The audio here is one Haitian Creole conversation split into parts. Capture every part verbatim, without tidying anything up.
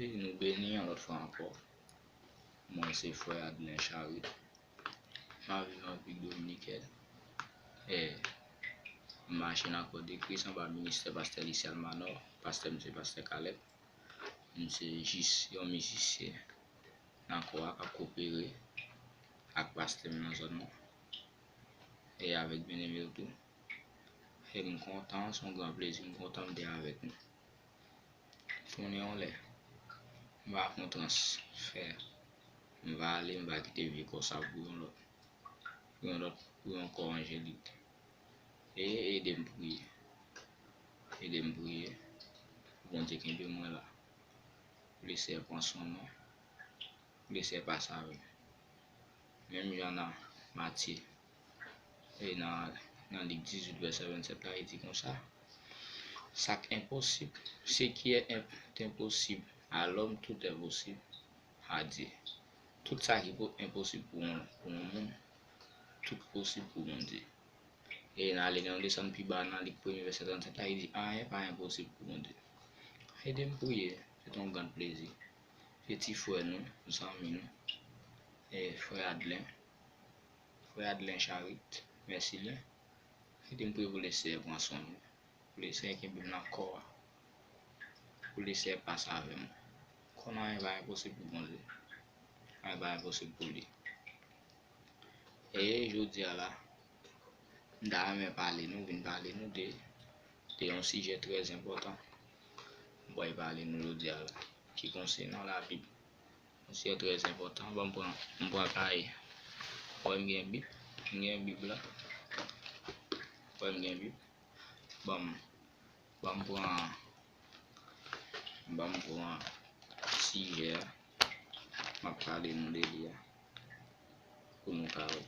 E nou beni yon lòt fwa ankò. Mwen se frè Adlen Charit. M ap viv an Repiblik Dominikèn. E m mache nan kò de Kris anba ministè pastè Lisial Manò. Pastè m se pastè Caleb. M se jis yon mizisyen nan kò a k ap kopere ak pastè m nan zòn nan. E avèk byeneme yo tou. E m kontan, se yon gran plezi, m kontan m te avèk nou. Tounen yon lè, m va fè yon transfè. M va ale, m va kite vye kò sa pou yon lòt. Pou yon lòt, pou yon kò anjelik. E ede m priye. Ede m priye. Pou Bondye kenbe mwen la. Pou Leseyè pran swen mwen. Pou Leseyè pase avè m. Menm jan nan Matye, e nan, nan Lik dizuit vèsè vennsèt la, li di konsa, sa k enposib, ce qui est imp- impossible à l'homme, tout est possible à Dieu. Tout sa ki po- enposib pou yon, pou yon moun, tout posib pou Bondye. E n ale nan desann pi ba nan Lik premye vèsè trannsèt la, li di, anyen pa enposib pou Bondye. Ede m priye, se t yon gran plezi. Se ti frè nou, zanmi nou, e frè Adlen, frè Adlen Charit, Mèsilyen. Ede m priye pou Leseyè pran swen mwen. Pou Leseyè kenbe m nan kò a. Pou Leseyè pase avè m. Konn anyen pa enposib pou Bondye. Anyen pa enposib pou li. E jodi a la, m ta renmen pale nou, vin pale nou de, de yon sijè trè enpòtan. M pral pale nou jodi a la, ki konsènan Labib. Yon sijè trè enpòtan. Ban m pran, m pran kaye. Wè m gen Bib. M gen Bib la. Wè m gen Bib. Ban m, ban m pran, ban m pran sijè a. M ap pale nou de li a. Pou nou ka wè.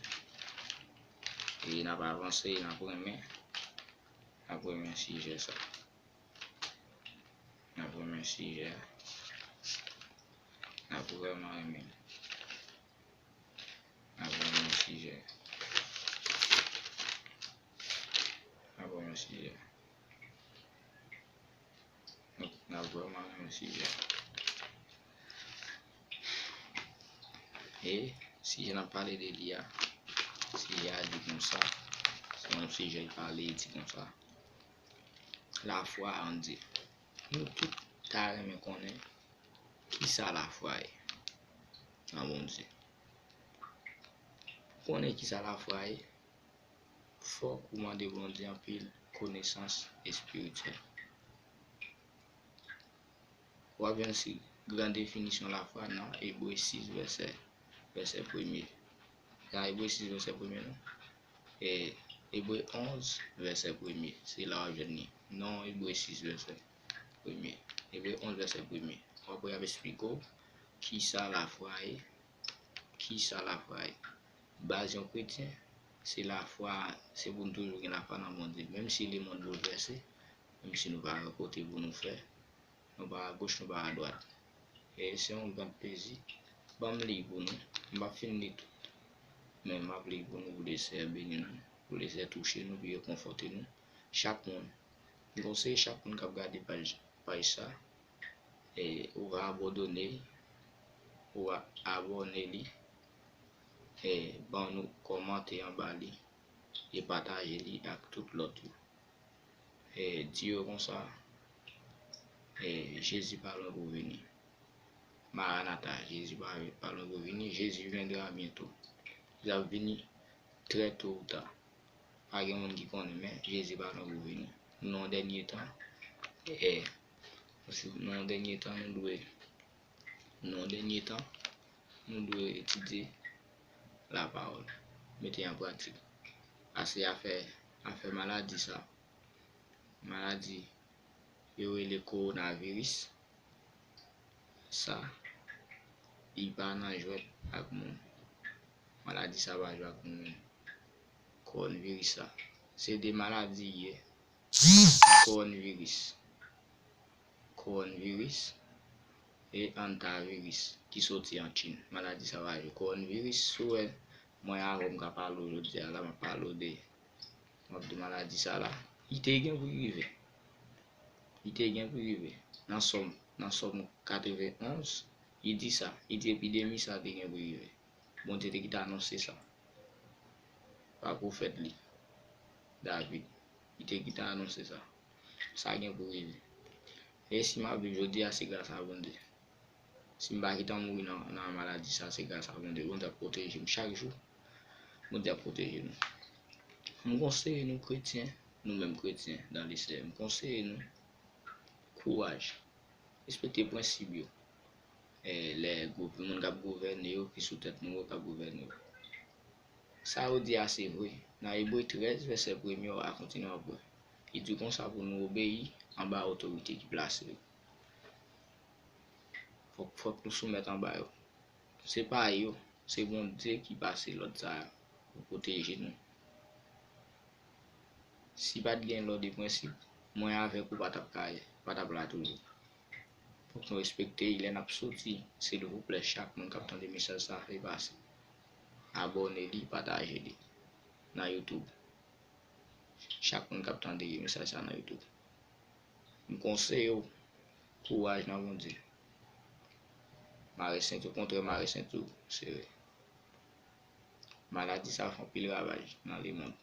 E n ap avanse, n ap renmen, n ap renmen sijè sa. N ap renmen sijè a. N ap vrèman renmen. N ap renmen sijè. N ap renmen sijè. N ap vrèman renmen sijè. E sijè n ap pale de li a, sijè a di konsa, se yon sijè l pale, li di konsa. Lafwa an Dye. Nou tout ta renmen konnen kisa lafwa ye nan Bondye. Pou konnen kisa lafwa ye, fòk ou mande Bondye anpil konesans espirityèl. W ap jwenn si gran definisyon lafwa nan Ebre sis vèsè, vèsè premye. Nan Ebre sis vèsè premye non. E Ebre onz vèsè premye. Se la w ap jwenn li. Non Ebre sis vèsè premye. Ebre onz vèsè premye. W ap wè y ap esplike w kisa lafwa ye. Kisa lafwa ye. Baz yon kretyen, se lafwa, se pou n toujou gen lafwa nan Bondye. Menm si lemonn boulvèse, menm si nou pa wè kote pou nou fè, nou pa agoch, nou pa adwat. E se yon gran plezi. Ban m li pou nou. M p ap fin li tout. Men m ap li pou nou pou Leseyè beni nou, pou Leseyè touche nou, pou l rekonfòte nou. Chak moun. M konseye chak moun k ap gade paj, paj sa. E ou ka abandone, ou ka abòne li. E ban nou kòmante anba li. E pataje li ak tout lòt yo. E di yo konsa, e Jezi pa lwen pou vini. Maranata, Jezi pa, pa lwen pou vini. Jésus viendra bientôt. L ap vini trè to ou ta. Pa gen moun ki konnen, men Jezi pa lwen pou vini. Nou nan dènye tan. E, nou nan dènye tan, nou dwe, nou nan dènye tan, nou dwe etidye lapawòl. Mete an pratik. Paske afè, afè maladi sa, maladi yo rele kowonaviris, sa, li pa nan jwèt ak moun. Maladi sa pa jwe ak moun menm. Kowònviris sa. Se de maladi ye. Kowònviris. Kowònviris e antaviris ki soti an Chin. Maladi sa pa jwe. Kowònviris, si w wè mwen avè w m ka pale w jodi a la, m ap pale w de, m ap di maladi sa la, li te gen pou l rive. Li te gen pou rive. Nan Sòm, nan Sòm katrevenn onz, li di sa. Li di epidemi sa te gen pou rive. Bondye te kite anonse sa pa pwofèt li, David. Li te kite anonse sa. Sa gen pou rive. E si m ap viv jodi a, se gras a Bondye. Si m pa gentan mouri nan, nan maladi sa, se gras a Bondye. Bondye ap pwoteje m chak jou. Bondye ap pwoteje nou. M konseye nou kretyen, nou menm kretyen dan lesè, m konseye nou kouraj. Respekte prensip yo. E lè gwoup moun k ap gouvène yo, ki sou tèt nou yo, k ap gouvène yo. Sa yo di a se vre. Nan Ebre trèz, vèsè premye a, kontinye w ap wè. Li di konsa pou nou obeyi anba otorite ki plase yo. Fòk, fòk nou soumèt anba yo. Se pa yo, se Bondye ki pase lòd sa a pou pwoteje nou. Si pa t gen lòd e prensip, mwen avèk ou pa t ap ka, pa t ap la toujou. Fòk nou respekte li lè n ap soti. Silvouplè, chak moun k ap tande mesaj sa a, fè pase. Abòne li, pataje li nan YouTube. Chak moun k ap tande mesaj sa a nan YouTube. M konseye w, kouraj nan Bondye. Mare senti w, kontrè, mare senti w sere. Maladi sa a fè anpil ravaj nan lemonn.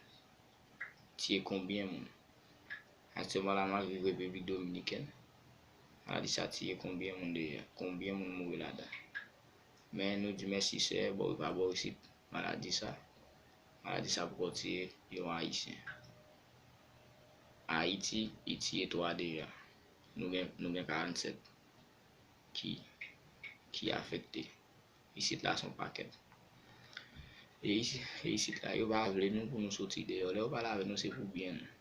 Tiye konbyen moun? Aktyèlman la, m ap viv Repiblik Dominikèn. Maladi sa tiye konbyen moun deja? Konbyen moun mouri ladan? Men nou di mèsi Seyè, bò rive a bò isit, maladi sa, maladi sa poko tiye yon Ayisyen. Ayiti, li tiye twa deja. Nou gen, nou gen karannsèt ki, ki afekte. Isit la se yon pakèt. E isi-, e isit la, yo pa vle nou pou nou soti deyò. Lè yo pale avè nou, se pou byen nou.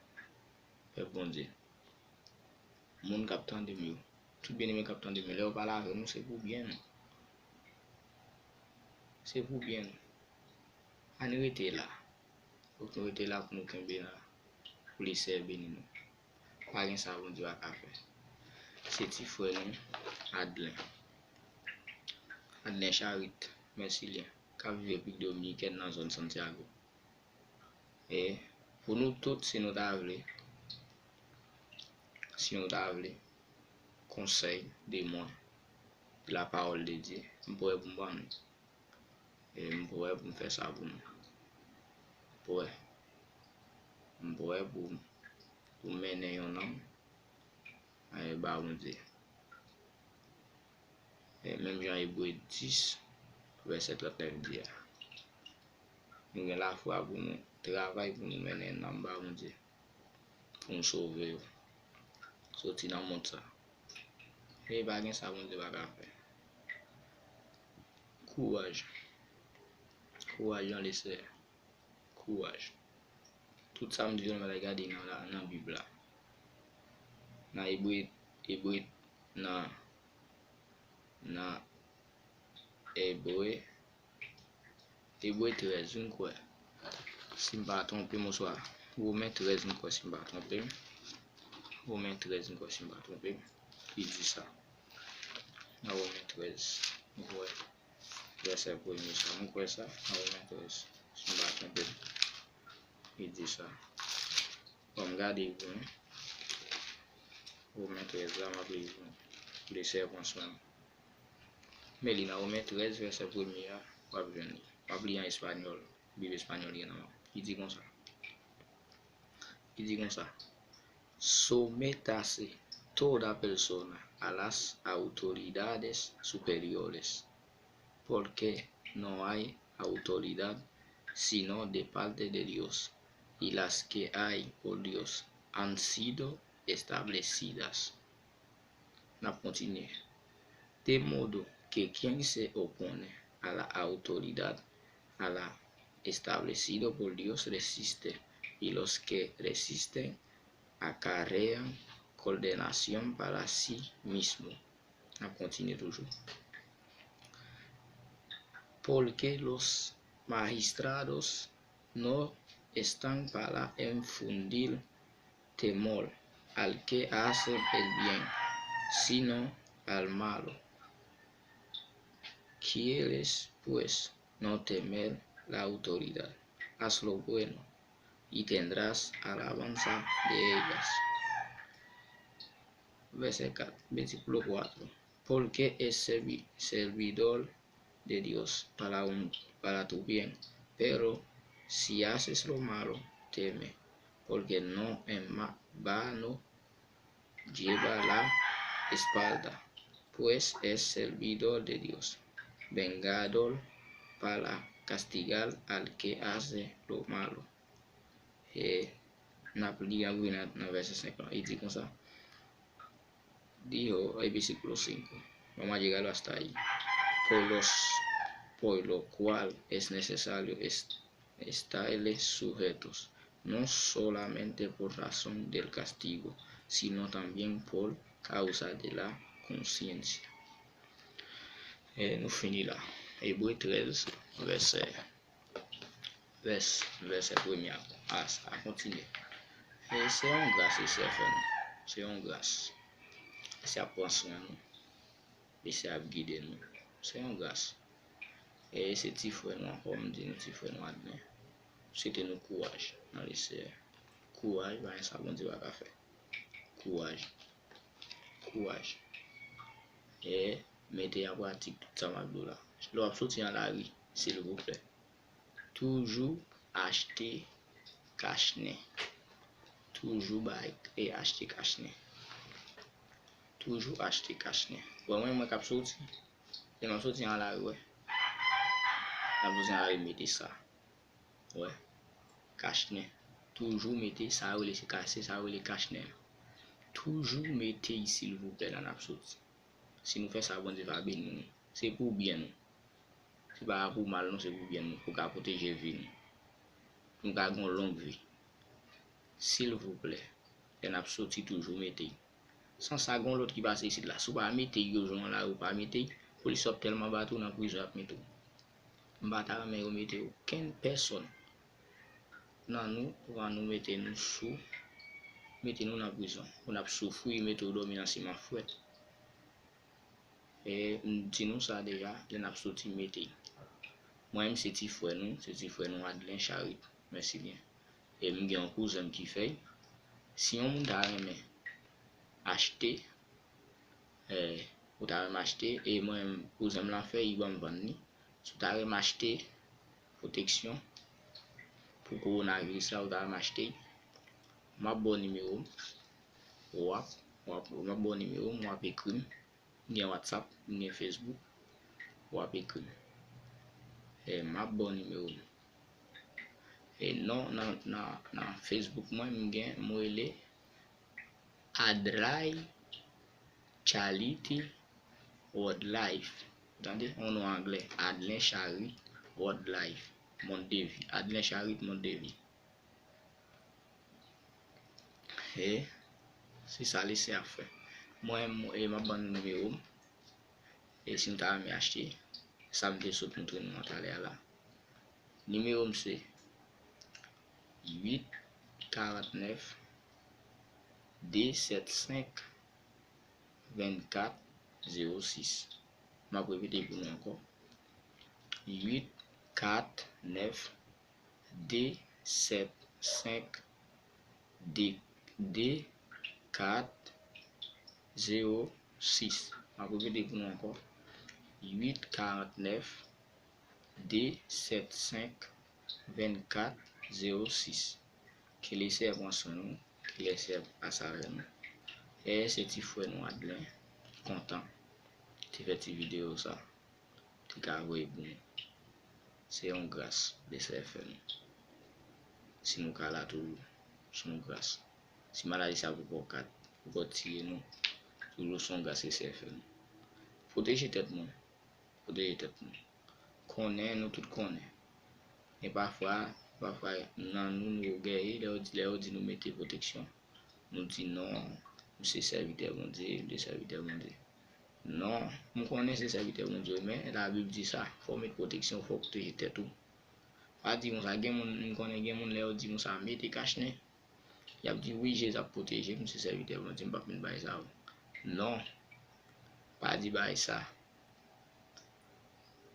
Pèp Bondye. Moun k ap tande m yo. Tout byeneme k ap tande m yo. Lè yo pale avè nou, se pou byen nou. Se pou byen nou. Ann rete la. Fòk nou rete la pou nou kenbe la. Pou Leseyè beni nou. Pa gen sa Bondye pa ka fè. Se ti frè nou, Adlen. Adlen Charit, Mèsilyen, k ap viv Repiblik Dominikèn nan zòn Santiago. E pou nou tout, si nou ta vle, si nou ta vle, konsèy de mwen, de la parole de Dieu, m prè pou m ban nou. E m prè pou m fè sa pou nou. M prè. M prè pou, pou mennen yon nonm, e, ba Bondye. E menm jan Ebre dis, vèsè trannèf di a. Nou gen lafwa pou nou travay pou nou mennen nanm ba Bondye, pou nou sove yo. Soti nan mond sa. E pa gen sa Bondye pa ka fè. Kouraj. Kouraj nan Leseyè. Kouraj. Tout sa m di yo, nou al gade nan, nan Bib la. Nan Ebre, Ebre, nan, nan Ebre, Ebre trèz, m kwè. Si m pa twonpe m, oswa Women trèz, m kwè, si m pa twonpe m. Women trèz, m kwè, si m pa twonpe m. Li di sa. Nan Women trèz, m kwè. Vèsè premye sa, m kwè sa, nan Women trèz, si m pa twonpe m, li di sa. Bon, m gade pou mwen. Women trèz la, m ap li pou mwen. Leseyè pran swen m. Men li nan Women trèz, vèsè premye a, w ap jwenn li. M ap li an espanyòl, Bib espanyòl gen nan men m. Li di konsa. Li di konsa, Sométase toda persona a las autoridades superiores, porque no hay autoridad sino de parte de Dios, y las que hay por Dios han sido establecidas. N ap kontinye. De modo que quien se opone a la autoridad, a la establecido por Dios resiste, y los que resisten acarrean condenación para sí mismo. N ap kontinye toujou. Porque los magistrados no están para infundir temor al que hace el bien, sino al malo. ¿Quieres, pues, no temer la autoridad? Haz lo bueno, y tendrás alabanza de ellas. Verset cuatro, versículo cuatro. Porque es servi-, servidor de Dios para un, para tu bien, pero si haces lo malo, teme, porque no en ma-, vano lleva la espada, pues es servidor de Dios, vengador para castigar al que hace lo malo. E n ap li anvi nan, nan vèsè senk lan. Li di konsa, dijo, e versículo cinco, vamos a llegarlo hasta ahí, por los, por lo cual es necesario est-, estarle sujetos, no solamente por razón del castigo, sino también por causa de la conciencia. E nou fini la. Ebre trèz, vèsè, vès-, vèsè premye a, a, a kontinye. E se yon gras Leseyè fè nou. Se yon gras. Leseyè ap pran swen nou. Mesye ap gide nou. Se yon gras. E se ti frè nou ankò, m di nou ti frè nou Adlen. M swete nou kouraj nan Leseyè. Kouraj, pa gen sa Bondye pa ka fè. Kouraj. Kouraj. E mete an pratik tout sa m ap di w la. Lè w ap soti nan lari, silvouplè, toujou achte kachnen. Toujou bay e achte kachnen. Toujou achte kachnen. Bon, mwen, mwen k ap soti. Lè m ap soti nan lari, wè. Lè m ap soti nan lari, mete sa. Wè. Kachnen. Toujou mete sa yo rele, se ka-, se sa yo rele kachnen. Toujou mete y, silvouplè, lè n ap soti. Si nou fè sa, Bondye va beni nou. Se pou byen nou. Se pa pou mal nou, se pou byen nou, pou ka pwoteje vi nou. Pou nou ka gen yon long vi. Silvouplè, lè n ap soti, toujou mete y. San sa, gen yon lòt ki pase isit la. Si w pa mete y, yo jwenn w nan lari, ou pa mete y, polis yo ap tèlman bat ou, nan prizon y ap mete w. M pa ta renmen yo mete okenn pèsòn nan nou, pran nou, mete nou sou, mete nou nan prizon. Pou n ap soufri, mete w dòmi nan siman frèt. E m di nou sa deja, lè n ap soti, mete y. Mwen menm, se ti frè nou, se ti frè nou Adlen Charit. Mèsi byen. E m gen yon kouzen m ki fè y. Si yon moun ta renmen achte, e, ou ta renmen achte, e mwen menm, kouzen m lan fè y, li ban m vann li. Si w ta renmen achte pwoteksyon pou kowonaviris la, ou ta renmen achte y, m ap ba w nimewo m. W ap, w ap, m ap ba w nimewo m, w ap ekri m. M gen WhatsApp, m gen Facebook, w ap ekri m. E m ap ba w nimewo m. E non, nan, nan, nan Facebook mwen, m gen, m rele Adlai Charity World Life. Ou tande? Yon non anglè, Adlen Charit World Life, Monde de Vie. Adlen Charit, Monde de Vie. E se sa Leseyè ap fè. Mwen, m, e m ap ban nou nimewo m. E si nou ta renmen achte, sa m te sot montre nou an talè a la. Nimewo m se uit karant nèf de sèt senk vennkat zewo sis. M ap repete pou nou ankò. Uit kat nèf de sèt senk de de kat zewo sis. M ap repete pou nou ankò. Uit karant nèf de sèt senk vennkat zewo sis. Ke Leseyè pran swen nou, ke Leseyè pase avè nou. E se ti frè nou Adlen, kontan, te fè ti videyo sa, te ka voye pou nou. Se yon gras Leseyè fè nou. Si nou ka la toujou, se yon gras. Si maladi sa poko ka, poko tiye nou, toujou se yon gras Leseyè fè nou. Pwoteje tèt nou. Pwoteje tèt nou. Konnen, nou tout konnen. Men pafwa, pafwa, nan nou, nou ogèye, lè yo di, lè yo di nou mete pwoteksyon. Nou di non, m se sèvitè Bondye, m se sèvitè Bondye. Non, m konnen se sèvitè Bondye, men Labib di sa, fò w met pwoteksyon, fò w pwoteje tèt ou. Pa di konsa, gen moun, m konnen gen moun lè yo di konsa, mete kachnen. Y ap di, wi, Jezi ap pwoteje m, m se sèvitè Bondye, m p ap met bagay sa yo. Non, pa di bagay sa.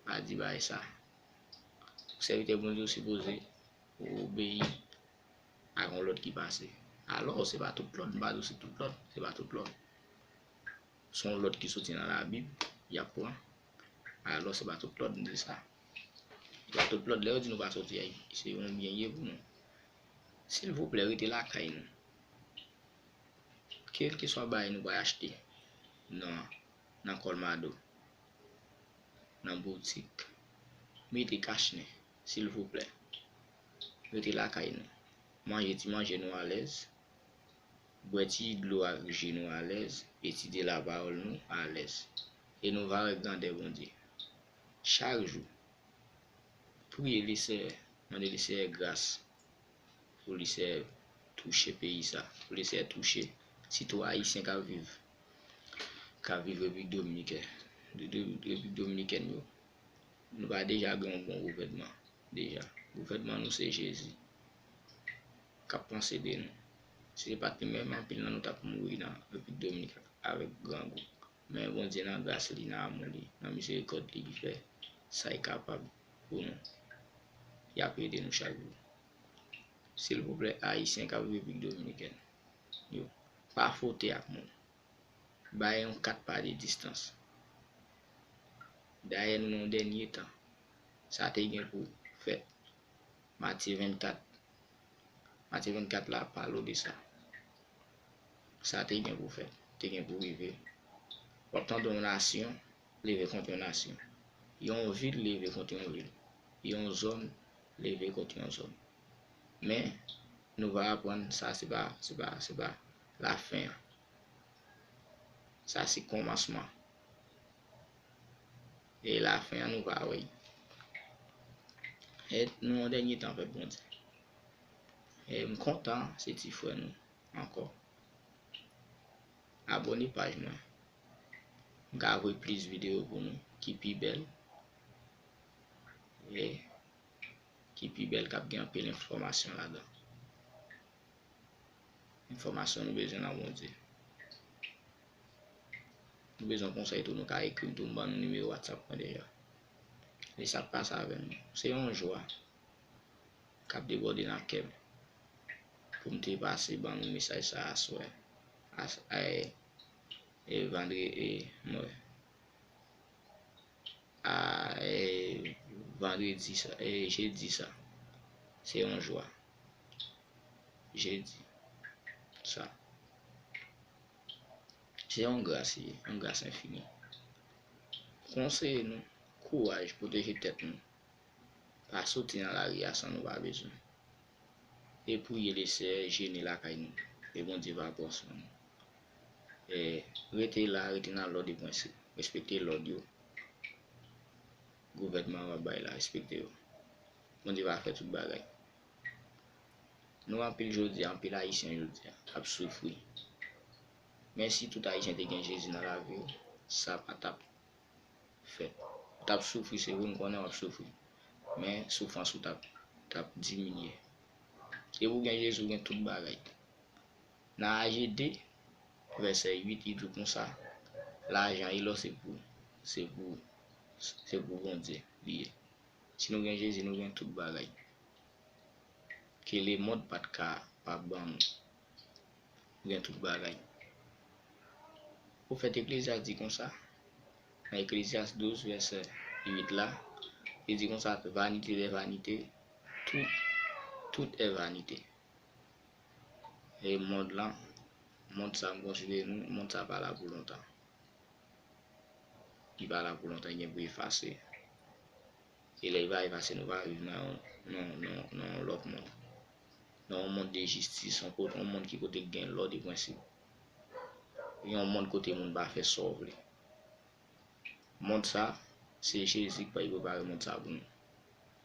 Pa di bagay sa. Sèvitè Bondye, ou sipoze obeyi ak yon lòd ki pase. Alò, se pa tout lòd, m pa di w se tout lòd, se pa tout lòd. se yon lòd ki soti nan Labib, y ap pran. Alò, se pa tout lòd m di sa. Se pa tout lòd, lè yo di nou pa soti, se yon byen ye pou nou. Silvouplè, rete lakay nou. Kèlkeswa bagay nou pral achte nan, nan Colmado, nan boutik, mete kachnen, silvouplè. Rete lakay nou. Manje ti manje nou alèz. Bwè ti dlo ak ji nou alèz. Etidye lapawòl nou alèz. E nou va wè grandè Bondye. Chak jou, priye Leseyè, mande Leseyè gras pou Leseyè touche peyi sa, pou Leseyè touche sitou Ayisyen k ap viv, k ap viv Repiblik Dominikèn, Repiblik Dominikèn yo. Nou pa deja gen yon bon gouvènman, deja. Gouvènman nou se Jezi k ap panse de nou. Si se pa t li menm, anpil nan nou t ap mouri nan Repiblik Dominikèn avèk grangou. Men Bondye nan gras li, nan amou li, nan mizerikòd li, li fè sa l kapab pou nou. Y ap ede nou chak jou. Silvouplè, Ayisyen k ap viv Repiblik Dominikèn yo, pa fwote ak moun. Bay yon kat pa de distans. Dayè nou nan yon dènye tan. Sa te gen pou fèt. Matye vennkat. Matye vennkat la pale w de sa. Sa te gen pou fèt, te gen pou rive. W ap tande yon nasyon leve kont yon nasyon. Yon vil leve kont yon vil. Yon zòn leve kont yon zòn. Men, nou va aprann sa se pa, se pa, se pa lafen an. Sa se kòmansman. E lafen an nou va wè. E nou yon dènye tan avèk Bondye. E m kontan se ti frè nou ankò. Abòne paj mwen. M ka voye plis videyo pou nou ki pi bèl. E ki pi bèl, k ap gen anpil enfòmasyon ladan. Enfòmasyon nou bezwen nan Bondye. Nou bezwen konsèy tou, nou ka ekri m tou, m ban nou nimewo WhatsApp mwen deja. E sa k pase avè m, se yon jwa k ap debòde nan kè m pou m te pase ban nou mesaj sa aswè. As, e, e, vandre, e, mwen. A, e, vandredi sa, e, jedi sa. Se yon jwa. Jedi sa. Se yon gras li ye, yon gras enfini. Konseye nou, kouraj, pwoteje tèt nou. Pa soti nan lari a san nou pa bezwen. E priye Leseyè, jene lakay nou. E Bondye va pran swen nou. E rete la, rete nan lòd e prensip. Respekte lòd yo. Gouvènman an va bay la, respekte yo. Bondye va fè tout bagay. Nou anpil jodi a, anpil Ayisyen jodi a ap soufri. Men si tout Ayisyen te gen Jezi nan lavi yo, sa pa t ap fèt. Ou t ap soufri, se vre, m konnen w ap soufri. Men soufrans ou t ap, t ap diminye. Depi w gen Jezi, w gen tout bagay. Nan Aje de, vèsè uit, li di w konsa, lajan e lò se pou, se pou, se pou Bondye li ye. Si nou gen Jezi, nou gen tout bagay ke lemonn pa t ka pa ban nou. Nou gen tout bagay. Pwofèt Eklezyas di konsa, nan Eklezyas douz, vèsè uit la, li di konsa, vanité des vanités, tout, tout est vanité. E mond lan, mond sa m konsidere nou, mond sa pa la pou lontan. Li pa la pou lontan, li gen pou efase. E lè li va efase, nou va viv nan yon, nan, nan, nan yon lòt mond. Nan yon mond de jistis, yon kote, yon mond ki kote gen lòd e prensip. Yon mond kote moun pa fè sa w vle. Mond sa, se Jezi ki pral prepare mond sa pou nou.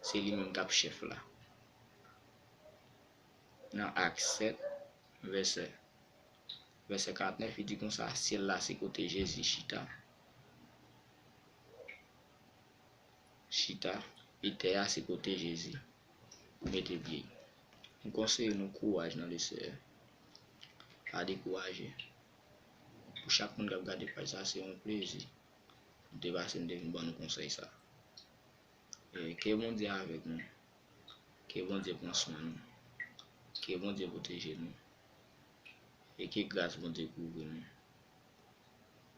Se li menm k ap chèf la. Nan Ak sèt, vèsè, vèsè karantnèf, li di konsa, syèl la se kote Jezi chita. Chita, e tè a se kote Jezi mete pye l. M konseye nou kouraj nan Leseyè. Pa dekouraje. Pou chak moun k ap gade paj sa, se yon plezi pou m te pase, m te vin ban nou konsèy sa. E ke Bondye avèk nou. Ke Bondye pran swen nou. Ke Bondye pwoteje nou. E ke gras Bondye kouvri nou.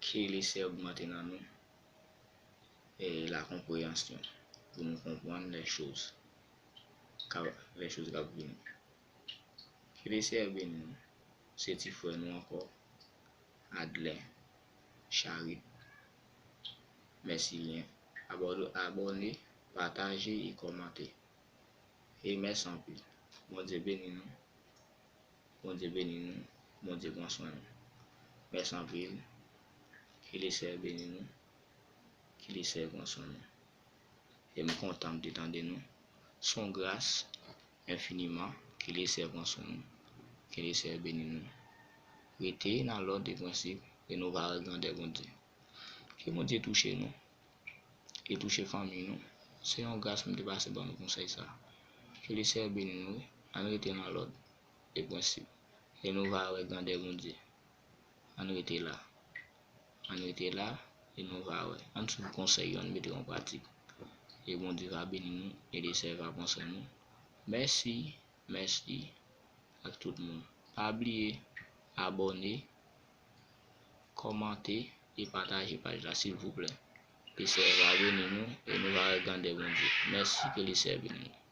Ke Leseyè ogmante nan nou e la konpreyansyon pou nou konprann lè choz k ap, lè choz k ap vini. Ke Leseyè beni nou. Se ti frè nou ankò, Adlè Charit. Mèsi lyen. Abò-, abòne, pataje e kòmante. E mèsi anpil. Bondye beni nou. Bondye beni nou. Bondye pran swen nou. Mèsi anpil. Ke Leseyè beni nou. Ke Leseyè pran swen nou. E m kontan m te tande nou. Se yon gras enfiniman. Ke Leseyè pran swen nou. Ke Leseyè beni nou. Rete nan lòd e prensip e nou va wè grandè Bondye. Ke Bondye touche nou e touche fanmi nou. Se yon gras m te pase ban nou konsèy sa. Ke Leseyè beni nou, wi. Ann rete nan lòd e prensip e nou va wè grandè Bondye. Ann rete la. Ann rete la e nou va wè. Ann swiv konsèy yo, ann mete yo an pratik. E Bondye va beni nou e Leseyè va pran swen nou. Mèsi, mèsi ak tout moun. Pa bliye abòne, kòmante e pataje paj la, silvouplè. Leseyè va beni nou e nou va wè grandè Bondye. Mèsi, ke Leseyè beni nou.